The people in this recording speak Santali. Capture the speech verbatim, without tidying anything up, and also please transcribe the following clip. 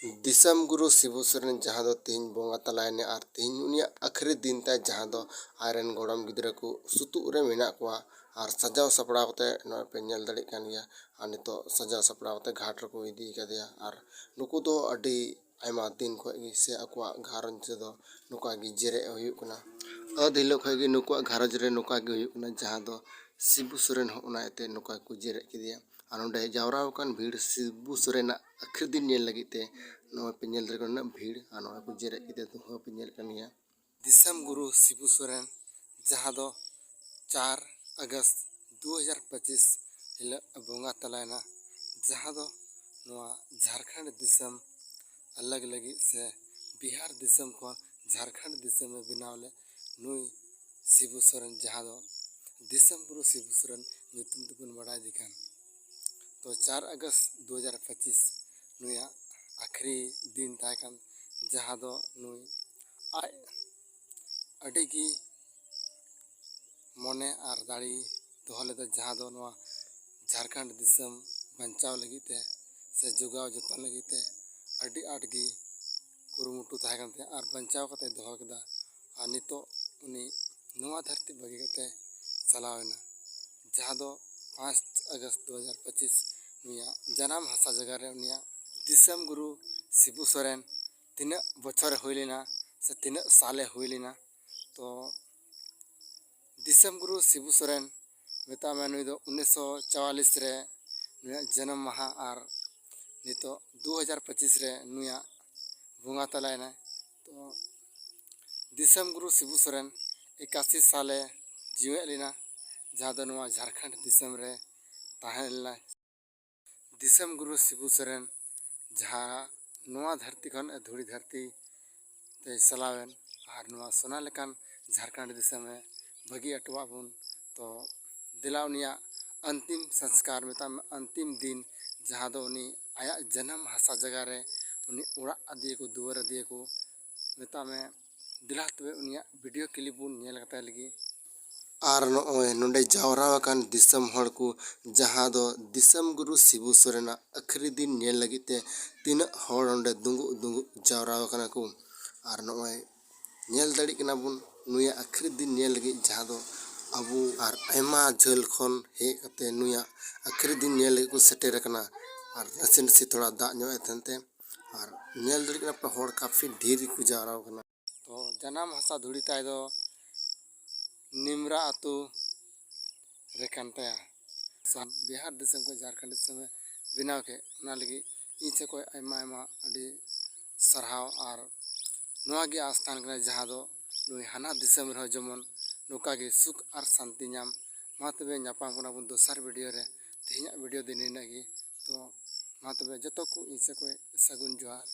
ᱫᱤᱥᱚᱢ ᱜᱩᱨᱩ ᱥᱤᱵᱩ ᱥᱚᱨᱮᱱ, ᱡᱟᱦᱟᱸ ᱫᱚ ᱛᱮᱦᱮᱧ ᱵᱚᱸᱜᱟ ᱛᱟᱞᱟᱭᱮᱱᱟ ᱟᱨ ᱛᱮᱦᱮᱧ ᱩᱱᱤᱭᱟᱜ ᱟᱹᱠᱷᱤᱨᱤ ᱫᱤᱱ ᱛᱟᱭ, ᱡᱟᱦᱟᱸ ᱫᱚ ᱟᱡᱨᱮᱱ ᱜᱚᱲᱚᱢ ᱜᱤᱫᱽᱨᱟᱹ ᱠᱚ ᱥᱩᱛᱩᱜ ᱨᱮ ᱢᱮᱱᱟᱜ ᱠᱚᱣᱟ ᱟᱨ ᱥᱟᱡᱟᱣ ᱥᱟᱯᱲᱟᱣ ᱠᱟᱛᱮ ᱱᱚᱜᱼᱚᱭ ᱯᱮ ᱧᱮᱞ ᱫᱟᱲᱮᱭᱟᱜ ᱠᱟᱱ ᱜᱮᱭᱟ᱾ ᱟᱨ ᱱᱤᱛᱚᱜ ᱥᱟᱡᱟᱣ ᱥᱟᱯᱲᱟᱣ ᱠᱟᱛᱮ ᱜᱷᱟᱴ ᱨᱮᱠᱚ ᱤᱫᱤ ᱠᱟᱫᱮᱭᱟ᱾ ᱟᱨ ᱱᱩᱠᱩ ᱫᱚ ᱟᱹᱰᱤ ᱟᱭᱢᱟ ᱫᱤᱱ ᱠᱷᱚᱱ ᱜᱮ ᱥᱮ ᱟᱠᱚᱣᱟᱜ ᱜᱷᱟᱨᱚᱸᱡᱽ ᱨᱮᱫᱚ ᱱᱚᱝᱠᱟ ᱜᱮ ᱡᱮᱨᱮᱫ ᱦᱩᱭᱩᱜ ᱠᱟᱱᱟ᱾ ᱟᱹᱫ ᱦᱤᱞᱳᱜ ᱠᱷᱚᱱ ᱜᱮ ᱱᱩᱠᱩᱣᱟᱜ ᱜᱷᱟᱨᱚᱸᱡᱽ ᱨᱮ ᱱᱚᱝᱠᱟ ᱜᱮ ᱦᱩᱭᱩᱜ ᱠᱟᱱᱟ, ᱡᱟᱦᱟᱸ ᱫᱚ ᱥᱤᱵᱩ ᱥᱚᱨᱮᱱ ᱦᱚᱸ ᱚᱱᱟ ᱤᱭᱟᱹᱛᱮ ᱱᱚᱝᱠᱟ ᱜᱮᱠᱚ ᱡᱮᱨᱮᱫ ᱠᱮᱫᱮᱭᱟ᱾ ᱟᱨ ᱱᱚᱰᱮ ᱡᱟᱣᱨᱟ ᱟᱠᱟᱱ ᱵᱷᱤᱲ ᱥᱤᱵᱩ ᱥᱚᱨᱮᱱᱟᱜ ᱟᱹᱠᱷᱤᱨ ᱫᱤᱱ ᱧᱮᱞ ᱞᱟᱹᱜᱤᱫ ᱛᱮ ᱱᱚᱜᱼᱚᱭ ᱯᱮ ᱧᱮᱞ ᱫᱟᱲᱮᱭᱟᱜ ᱠᱟᱱᱟ, ᱩᱱᱟᱹᱜ ᱵᱷᱤᱲ᱾ ᱟᱨ ᱱᱚᱜᱼᱚᱭ ᱠᱚ ᱡᱮᱨᱮᱫ ᱠᱮᱫᱮᱭᱟ, ᱱᱤᱛᱚᱜ ᱦᱚᱸ ᱯᱮ ᱧᱮᱞᱮᱫ ᱠᱟᱱ ᱜᱮᱭᱟ᱾ ᱫᱤᱥᱚᱢ ᱜᱩᱨᱩ ᱥᱤᱵᱩ ᱥᱚᱨᱮᱱ, ᱡᱟᱦᱟᱸ ᱫᱚ ᱪᱟᱨ ᱟᱜᱚᱥᱴ ᱫᱩ ᱦᱟᱡᱟᱨ ᱯᱚᱸᱪᱤᱥ ᱦᱤᱞᱳᱜ ᱵᱚᱸᱜᱟ ᱛᱟᱞᱟᱭᱮᱱᱟ, ᱡᱟᱦᱟᱸ ᱫᱚ ᱱᱚᱣᱟ ᱡᱷᱟᱲᱠᱷᱚᱸᱰ ᱫᱤᱥᱚᱢ ᱟᱞᱟᱜᱽ ᱞᱟᱹᱜᱤᱫ ᱥᱮ ᱵᱤᱦᱟᱨ ᱫᱤᱥᱚᱢ ᱠᱷᱚᱱ ᱡᱷᱟᱲᱠᱷᱚᱸᱰ ᱫᱤᱥᱚᱢᱮ ᱵᱮᱱᱟᱣ ᱞᱮᱫ ᱱᱩᱭ ᱥᱤᱵᱩ ᱥᱚᱨᱮᱱ, ᱡᱟᱦᱟᱸ ᱫᱚ ᱫᱤᱥᱚᱢ ᱜᱩᱨᱩ ᱥᱤᱵᱩ ᱥᱚᱨᱮᱱ ᱧᱩᱛᱩᱢ ᱛᱮᱵᱚᱱ ᱵᱟᱲᱟᱭᱮᱫᱮ ᱠᱟᱱ᱾ ᱛᱚ ᱪᱟᱨ ᱟᱜᱚᱥᱴ ᱫᱩ ᱦᱟᱡᱟᱨ ᱯᱚᱸᱪᱤᱥ ᱱᱩᱭᱟᱜ ᱟᱹᱠᱷᱤᱨᱤ ᱫᱤᱱ ᱛᱟᱦᱮᱸ ᱠᱟᱱ, ᱡᱟᱦᱟᱸ ᱫᱚ ᱱᱩᱭ ᱟᱡ ᱟᱹᱰᱤ ᱜᱮ ᱢᱚᱱᱮ ᱟᱨ ᱫᱟᱲᱮ ᱫᱚᱦᱚ ᱞᱮᱫᱟ, ᱡᱟᱦᱟᱸ ᱫᱚ ᱱᱚᱣᱟ ᱡᱷᱟᱲᱠᱷᱚᱸᱰ ᱫᱤᱥᱚᱢ ᱵᱟᱧᱪᱟᱣ ᱞᱟᱹᱜᱤᱫ ᱛᱮ ᱥᱮ ᱡᱚᱜᱟᱣ ᱡᱚᱛᱚᱱ ᱞᱟᱹᱜᱤᱫ ᱛᱮ ᱟᱹᱰᱤ ᱟᱸᱴ ᱜᱮ ᱠᱩᱨᱩᱢᱩᱴᱩ ᱛᱟᱦᱮᱸ ᱠᱟᱱ ᱛᱟᱭᱟ ᱟᱨ ᱵᱟᱧᱪᱟᱣ ᱠᱟᱛᱮ ᱫᱚᱦᱚ ᱠᱮᱫᱟ᱾ ᱟᱨ ᱱᱤᱛᱚᱜ ᱩᱱᱤ ᱱᱚᱣᱟ ᱫᱷᱟᱹᱨᱛᱤ ᱵᱟᱹᱜᱤ ᱠᱟᱛᱮ ᱪᱟᱞᱟᱣ ᱮᱱᱟ, ᱡᱟᱦᱟᱸ ᱫᱚ ᱯᱟᱸᱪ ᱟᱜᱚᱥᱴ ᱫᱩ ᱦᱟᱡᱟᱨ ᱯᱚᱸᱪᱤᱥ ᱱᱩᱭᱟᱜ ᱡᱟᱱᱟᱢ ᱦᱟᱥᱟ ᱡᱟᱭᱜᱟ ᱨᱮ ᱩᱱᱤᱭᱟᱜ ᱫᱤᱥᱚᱢ ᱜᱩᱨᱩ ᱥᱤᱵᱩ ᱥᱚᱨᱮᱱ ᱛᱤᱱᱟᱹᱜ ᱵᱚᱪᱷᱚᱨᱮ ᱦᱩᱭ ᱞᱮᱱᱟ ᱥᱮ ᱛᱤᱱᱟᱹᱜ ᱥᱟᱞᱮ ᱦᱩᱭ ᱞᱮᱱᱟ᱾ ᱛᱚ ᱫᱤᱥᱚᱢ ᱜᱩᱨᱩ ᱥᱤᱵᱩ ᱥᱚᱨᱮᱱ, ᱢᱮᱛᱟᱜ ᱢᱮ, ᱱᱩᱭ ᱫᱚ ᱩᱱᱤᱥᱥᱚ ᱪᱩᱣᱟᱞᱤᱥ ᱨᱮ ᱱᱩᱭᱟᱜ ᱡᱟᱱᱟᱢ ᱢᱟᱦᱟ ᱟᱨ ᱱᱤᱛᱚᱜ ᱫᱩ ᱦᱟᱡᱟᱨ ᱯᱚᱸᱪᱤᱥ ᱨᱮ ᱱᱩᱭᱟᱜ ᱵᱚᱸᱜᱟ ᱛᱟᱞᱟᱭᱮᱱᱟᱭ᱾ ᱛᱚ ᱫᱤᱥᱚᱢ ᱜᱩᱨᱩ ᱥᱤᱵᱩ ᱥᱚᱨᱮᱱ ᱮᱠᱟᱥᱤ ᱥᱟᱞᱮ ᱡᱤᱣᱮᱫ ᱞᱮᱱᱟ, ᱡᱟᱦᱟᱸ ᱫᱚ ᱱᱚᱣᱟ ᱡᱷᱟᱲᱠᱷᱚᱸᱰ ᱫᱤᱥᱚᱢ ᱨᱮ ᱛᱟᱦᱮᱸ ᱞᱮᱱᱟᱭ᱾ ᱫᱤᱥᱚᱢ ᱜᱩᱨᱩ ᱥᱤᱵᱩ ᱥᱚᱨᱮᱱ ᱡᱟᱦᱟᱸ ᱱᱚᱣᱟ ᱫᱷᱟᱹᱨᱛᱤ ᱠᱷᱚᱱ ᱫᱷᱩᱲᱤ ᱫᱷᱟᱹᱨᱛᱤ ᱛᱮᱭ ᱪᱟᱞᱟᱣᱮᱱ ᱟᱨ ᱱᱚᱣᱟ ᱥᱳᱱᱟ ᱞᱮᱠᱟᱱ ᱡᱷᱟᱲᱠᱷᱚᱸᱰ ᱫᱤᱥᱚᱢᱮ ᱵᱟᱹᱜᱤ ᱦᱚᱴᱚᱣᱟᱫ ᱵᱚᱱ, ᱛᱚ ᱫᱮᱞᱟ ᱩᱱᱤᱭᱟᱜ ᱟᱱᱛᱤᱢ ᱥᱚᱝᱥᱠᱟᱨ, ᱢᱮᱛᱟᱜ ᱢᱮ ᱟᱱᱛᱤᱢ ᱫᱤᱱ, ᱡᱟᱦᱟᱸ ᱫᱚ ᱩᱱᱤ ᱟᱭᱟᱜ ᱡᱟᱱᱟᱢ ᱦᱟᱥᱟ ᱡᱟᱭᱜᱟ ᱨᱮ ᱩᱱᱤ ᱚᱲᱟᱜ ᱟᱫᱮᱭᱟᱠᱚ, ᱫᱩᱣᱟᱹᱨ ᱟᱫᱮᱭᱟᱠᱚ, ᱢᱮᱛᱟᱜ ᱢᱮ ᱫᱮᱞᱟ ᱛᱚᱵᱮ ᱩᱱᱤᱭᱟᱜ video clip ᱵᱚᱱ ᱧᱮᱞ ᱠᱟᱛᱟᱭ ᱞᱟᱹᱜᱤᱫ᱾ ᱟᱨ ᱱᱚᱜᱼᱚᱭ ᱱᱚᱰᱮ ᱡᱟᱣᱨᱟ ᱟᱠᱟᱱ ᱫᱤᱥᱚᱢ ᱦᱚᱲ ᱠᱚ, ᱡᱟᱦᱟᱸ ᱫᱚ ᱫᱤᱥᱚᱢ ᱜᱩᱨᱩ ᱥᱤᱵᱩ ᱥᱚᱨᱮᱱᱟᱜ ᱟᱹᱠᱷᱨᱤ ᱫᱤᱱ ᱧᱮᱞ ᱞᱟᱹᱜᱤᱫ ᱛᱮ ᱛᱤᱱᱟᱹᱜ ᱦᱚᱲ ᱱᱚᱰᱮ ᱫᱩᱸᱜᱩᱜ ᱫᱩᱸᱜᱩᱜ ᱡᱟᱣᱨᱟ ᱟᱠᱟᱱᱟ ᱠᱚ᱾ ᱟᱨ ᱱᱚᱜᱼᱚᱭ ᱧᱮᱞ ᱫᱟᱲᱮᱭᱟᱜ ᱠᱟᱱᱟ ᱵᱚᱱ ᱱᱩᱭᱟᱜ ᱟᱹᱠᱷᱨᱤ ᱫᱤᱱ ᱧᱮᱞ ᱞᱟᱹᱜᱤᱫ, ᱡᱟᱦᱟᱸ ᱫᱚ ᱟᱵᱚ ᱟᱨ ᱟᱭᱢᱟ ᱡᱷᱟᱹᱞ ᱠᱷᱚᱱ ᱦᱮᱡ ᱠᱟᱛᱮ ᱱᱩᱭᱟᱜ ᱟᱹᱠᱷᱨᱤ ᱫᱤᱱ ᱧᱮᱞ ᱞᱟᱹᱜᱤᱫ ᱠᱚ ᱥᱮᱴᱮᱨ ᱟᱠᱟᱱᱟ᱾ ᱟᱨ ᱱᱟᱥᱮ ᱱᱟᱥᱮ ᱛᱷᱚᱲᱟ ᱫᱟᱜ ᱧᱚᱜ ᱮ ᱛᱟᱦᱮᱱ ᱛᱮ, ᱟᱨ ᱧᱮᱞ ᱫᱟᱲᱮᱭᱟᱜ ᱠᱟᱱᱟ ᱯᱮ, ᱦᱚᱲ ᱠᱟᱯᱷᱤ ᱰᱷᱮᱨ ᱜᱮᱠᱚ ᱡᱟᱣᱨᱟ ᱟᱠᱟᱱᱟ᱾ ᱛᱚ ᱡᱟᱱᱟᱢ ᱦᱟᱥᱟ ᱫᱷᱩᱲᱤ ᱛᱟᱭ ᱫᱚ ᱱᱤᱢᱨᱟ ᱟᱹᱛᱩ ᱨᱮ ᱠᱟᱱ ᱛᱟᱭᱟ᱾ ᱥᱟᱱ ᱵᱤᱦᱟᱨ ᱫᱤᱥᱚᱢ ᱠᱷᱚᱱ ᱡᱷᱟᱲᱠᱷᱚᱸᱰ ᱫᱤᱥᱚᱢᱮ ᱵᱮᱱᱟᱣ ᱠᱮᱫ, ᱚᱱᱟ ᱞᱟᱹᱜᱤᱫ ᱤᱧ ᱥᱮᱫ ᱠᱷᱚᱱ ᱟᱭᱢᱟ ᱟᱭᱢᱟ ᱟᱹᱰᱤ ᱥᱟᱨᱦᱟᱣ᱾ ᱟᱨ ᱱᱚᱣᱟ ᱜᱮ ᱟᱥ ᱛᱟᱦᱮᱱ ᱠᱟᱱᱟ, ᱡᱟᱦᱟᱸ ᱫᱚ ᱱᱩᱭ ᱦᱟᱱᱟ ᱫᱤᱥᱚᱢ ᱨᱮᱦᱚᱸ ᱡᱮᱢᱚᱱ ᱱᱚᱝᱠᱟ ᱜᱮ ᱥᱩᱠ ᱟᱨ ᱥᱟᱱᱛᱤ ᱧᱟᱢ᱾ ᱢᱟ ᱛᱚᱵᱮ ᱧᱟᱯᱟᱢ ᱠᱟᱱᱟ ᱵᱚᱱ ᱫᱚᱥᱟᱨ ᱵᱷᱤᱰᱤᱭᱳ ᱨᱮ᱾ ᱛᱮᱦᱮᱧᱟᱜ ᱵᱷᱤᱰᱤᱭᱳ ᱫᱚ ᱱᱤᱱᱟᱹᱜ ᱜᱮ᱾ ᱛᱚ ᱢᱟ ᱛᱚᱵᱮ ᱡᱚᱛᱚ ᱠᱚ ᱤᱧ ᱥᱮᱫ ᱠᱷᱚᱱ ᱥᱟᱹᱜᱩᱱ ᱡᱚᱦᱟᱨ᱾